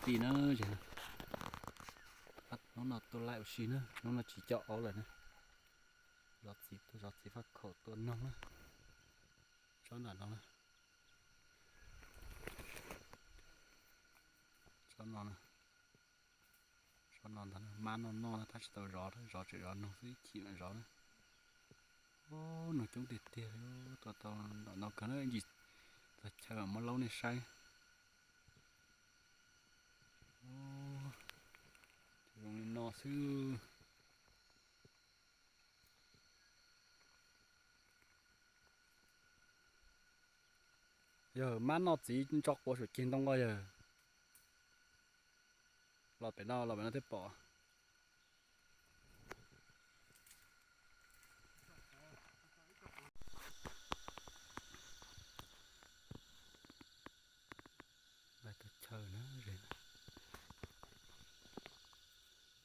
tij na, hnub no tuaj laij ua si na, hnub no tsis coj aub lawm na. Zov txiv tuaj, zov txiv faj khaum tua noog na. Tsob nram no, tsob no, tsob no ntag, mab noj noj tab sis tsis tau zov, zov tseem zov noog xwb, ib chim mam zov na. Noog coob tiag tiag li, tua tau nram no kawg na, ntsis txog chaw muab laub nej saib. Zoo li no xwb. Yog mab noj txiv ntso quav saum ceg ntoo os yawg. Los pem no, los pem no thiaj pom. Lawv tus chaw na, ze,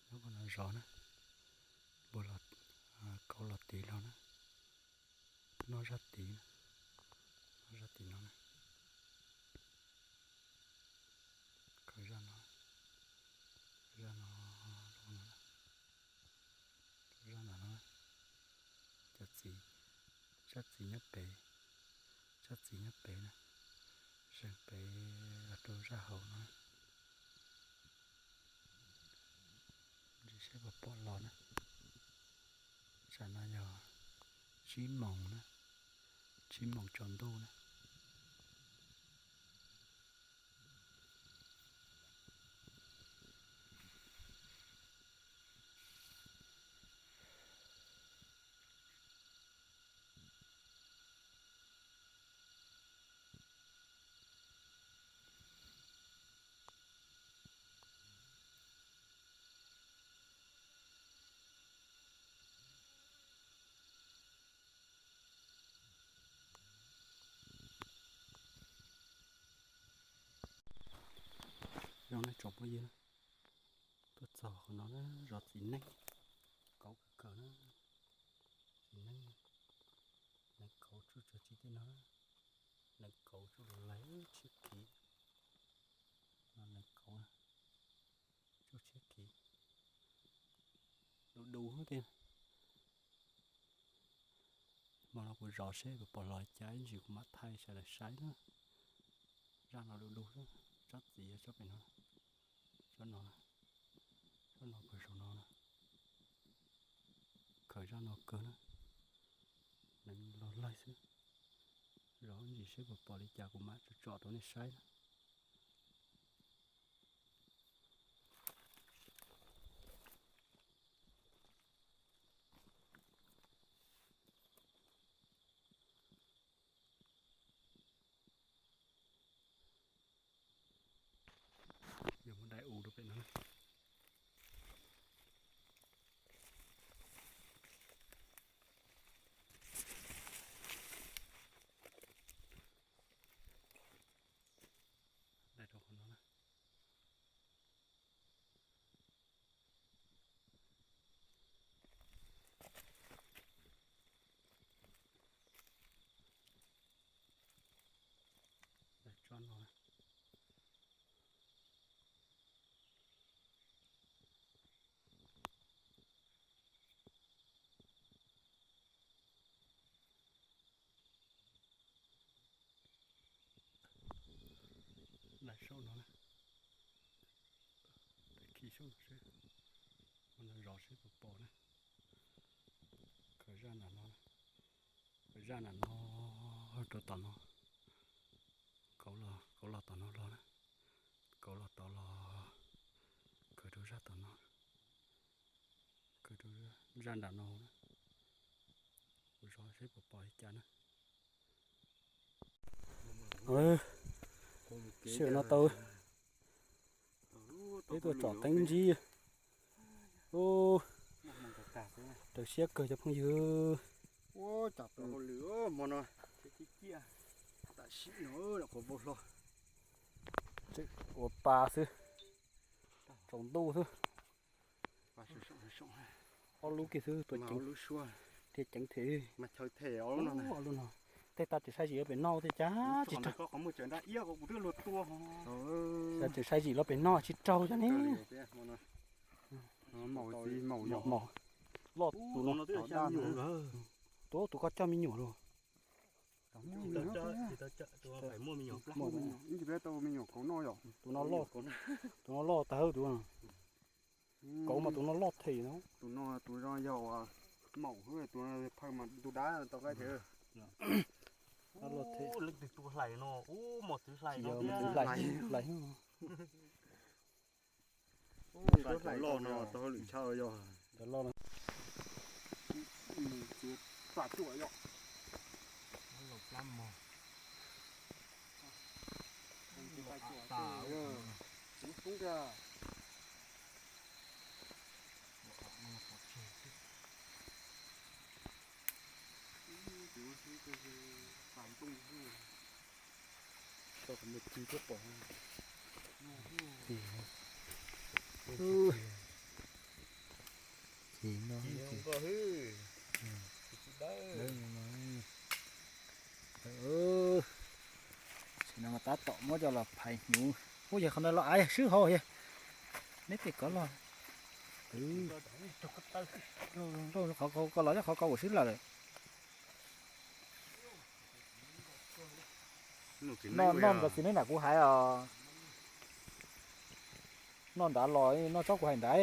nyob qhov no zov na, npua los, kauv los tid los na, noj zaj tid, noj zaj tid no na, khaws zaj no, zaj no, zaj no no, cov txiv, zaj txiv nyob pem, zaj txiv nyob pem na, zeeg pem los rau zaj hauv no. Ntsis seb puas pom los na. Tsam no yog tsib moos na, tsib moos tsaus ntuj na. Zoo nej tsoom phooj ywg, tuaj txog qhov no na, zov txiv neeb, kauv kawg kawg na, txiv neeb, neeb kauv tsuj tsuag tsis tej no, neeb kauv tsuj laig tshiab khiv, no neeb kauv tsuj tshiab khiv, du du tiag. Hmo no kuv zov seb puas pom los li cas, ib ntsis kuv mam thaij sawv daws saib na. Zaj no du du xwb, tsob txiv tsob pem no, tsob no, tsob no kawg saum no na. Khaws zaj no kawg na, neeb los laig xwb. Zov ib ntsis seb puas pom li cas kuv mam tsom tsom rau nej saib na. Yog muab dai u rau pem no. Dai rau qhov no na. Tsob no. Lawv saum no na, lawv khi saum no seb, ua no zov seb puas pom na. Khaws zaj nram no, khaws zaj nram no rau tom no, kauv los, kauv los tom no los na, kauv los tod los, khaws rau zaj tom no, khaws rau zaj nram no na, kuv zov seb puas pom li cas na. Sij hawm no tau peb tuaj tsom teeb ntsib. Raws siab kawg cov phooj ywg. Tam sim no ua pa xwb, tsaus ntuj xwb. Ob lub kiag xwb, tua ceev, thiaj ceev thiab. Ob lub no, Tej tas tseem sai zim los pem no tej cas tsis raug. Tseem sai zim los pem no tsis raug cov ne. Loj tus no. Tus, tus koj coj me nyuam los. Tus no loj, tus no loj tag tus. Kauv mas tus no loj them no. Tus no tus zoo yog maum, tus phaw mas tus dab tau qaib thiab. Leej twg tua hlais no, ub, mos txwv hlais no, mos txwv hlais, hlais. Cov loj no tau hauj lwm tshaj yog. Cov loj no. Txiav txaj cuam yom. Txiav txaj cuam. Ces no, ces no mas tab tom muab coj los phais hnyuv. Ub, yog qhov no los av swb hauv yog. Neb pem kov los. Qhov ko los yog qhov ko ua swb lawm. Noj, noj ntawd txiv neej nram kuv hais os. Noj nrad los noj tsob kuv hais nrad.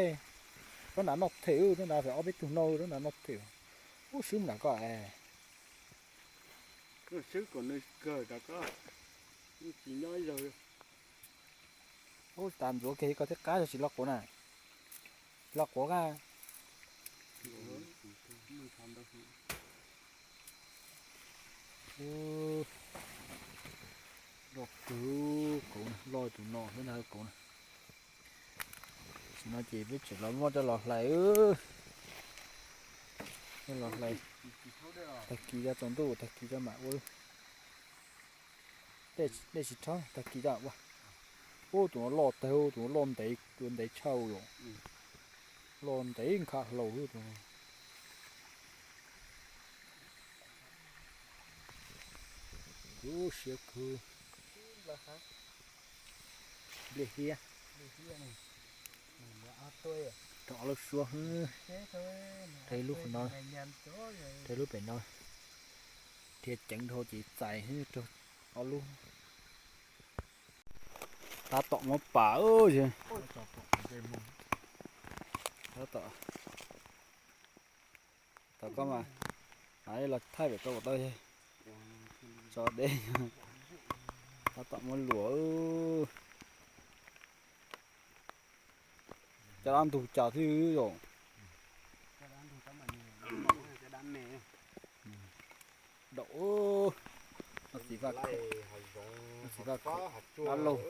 Tsob nrad noj them, tsob nrad ob peb tug no, tsob nrad noj them. Ub, swb mus nram koj es. Swb kom nws kawg rau koj, tsis nyob ib zaug. Ub, tas ntxuav kiag koj thiab qab, tsis loj quav na. Tsis loj quav koj. Loj kawg, kauv loj tus no xwb ntag kauv na. Tam sim no ces peb tseem los muab coj los hlais, coj los hlais. Tag kis coj tsaus ntuj, tag kis coj mam ua. Dej tsis rhab, tag kis coj ua. Ub, tus no loj tag, tus no loj ntev, tus ntev tshaj yom. Loj ntev nkhav hlau tus no. Ub, siab kawg. Nplej hiab. Rau ob lub suab. Rau ib lub qhov no, rau ib lub pem no. Dhia ceev dhau ces txais rau ob lub. Tab tom muab pam ces. Tab tom, tom koj mas, los thaij pem rau kom tau, tso deb. Tab tom muab luam. Cov dab ntug cas thiab yom. Daum, no xim faj, no xim faj dab laug,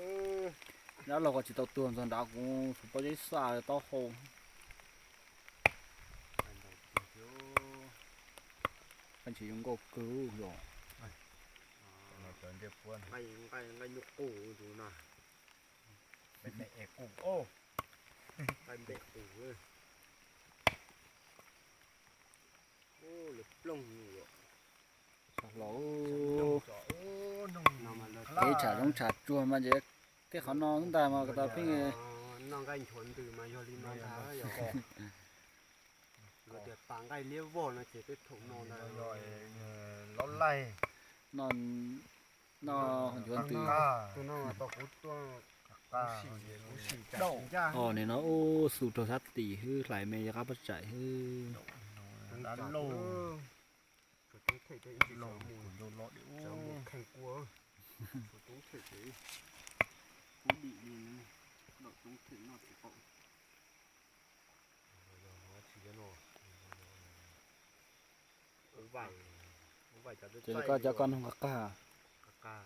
dab laug ko tsis tau tuag ntxog nrad kuv tsuas pob zeb xaj taub hau. Ntshe yuav nkauj kawg yom. Nqaij nyuj qus tus no. Nqaij npem qus. Lawv plooj. Kev tsham zoov tsham tsuag mas ces tej qhov no ntag mas ko tas pheej noj nqaij nchuav ntws mas yog li no ntag. Nkawd tias pas nqaij liab vog no ces tej thaum no ntag. Laub laig no, noj nchuav ntws. Tus no tau kuv tuaj, kuv sim, kuv sim cas tsis ncaj. Os, nim no ub xu raug sab tim hwb, hlais me yog qab pob tsaim hwb. Dab laug. Tshuav coob them thiab ib ntsis tsawv mus, tsawv mus kheej kua. Tshuav coob them ces kub dim li, daum coob them noj tsis qaum. Ces koj, cov koj nug qab qab.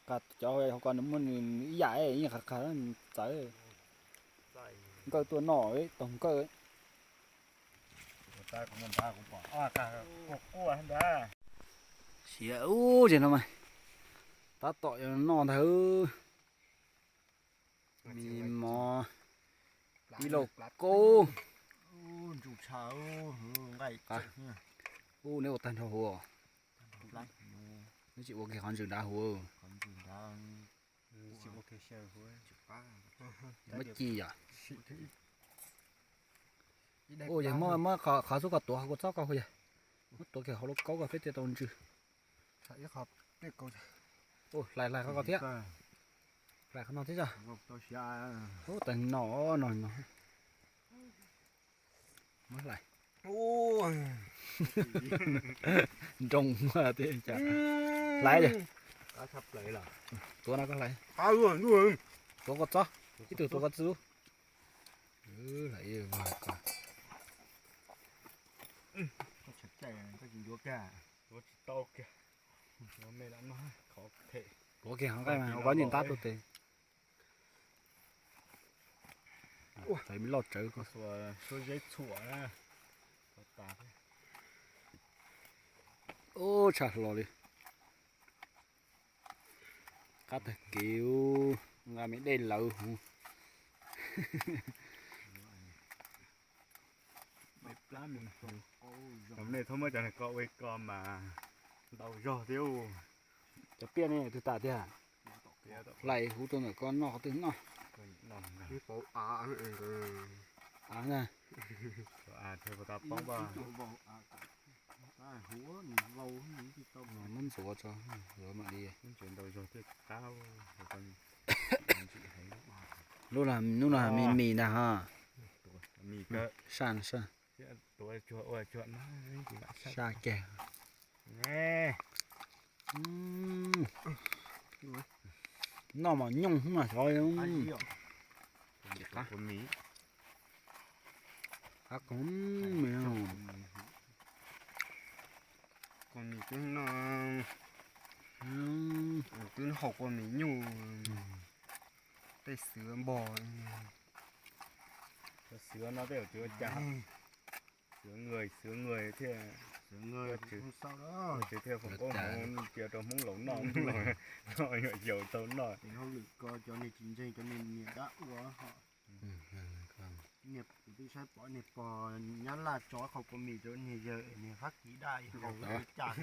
Qab, cov hauv ko nws muaj nws ib yam, ib yam qab qab txawv. Nkawj tuaj noj, taug nkawj. Siav ub, ces no mas tab tom yuav noj ntag. Me mov, ib lauj kaub. Ub, neb ua tag nrho huv. Neb tsis ua kiag qhov ntsws nrad huv. Muab ci yom. Ub, yog muab qhov xub ko tuav qhov kua txob ko huv yog. Muab tuav kiag hauv lub kaub ko peb thiaj tau ntsws. Hlais hlais qhov ko thiab. Hlais qhov no thiab tso. Ub, tag no no no. Muab hlais. Nroo tiag cas. Hlais li. Tuav no koj hlais. Tuav koj txob. Ib tug tuav koj txwb. Hlais ib vag ko. Tuav tsis tau kiag. Tuav me lam no, qhov phem. Tuav kiag qhov nqaij mas ua ntim ntab tuaj tes. Hlais me loj tsawv ko. Suab zeb txhuam na. Ub, tshaj hlo li. Qab tag kev, nqa me dej lawv huv. Nej txhob muab cov ko ua ko mas ntau zog thiab. Cov piaj ne twg tas tiag? Hlais huv rau ntawm ko noj qhov twg noj. Av na. Muab ntxuav tso, yuav mam li. Lub no, hnub no mis mis ntag ho. Saj saj. Saj kiag. Noj mas nyooj hnub no xyov. Qab koog. Kua mis twb no, twb haus kua mis nyuj, tej xwv npog. Xwv no tej zaum tsis ua cas, xwv nqaij xwv nqaij thiaj, xwv nqaij tsis thiaj foom koob hmoov cia rau Hmoob laus noj, Hmoob laus noj yuav yaus tau noj. Hauj lwm ko cov niag tsis ntseeg cov niag niam dab ua ho. Niag kuv twb saib pom niag pog Nyab Laj tso qhov kua mis rau niag yawg niag Fab Kis daj haus cas.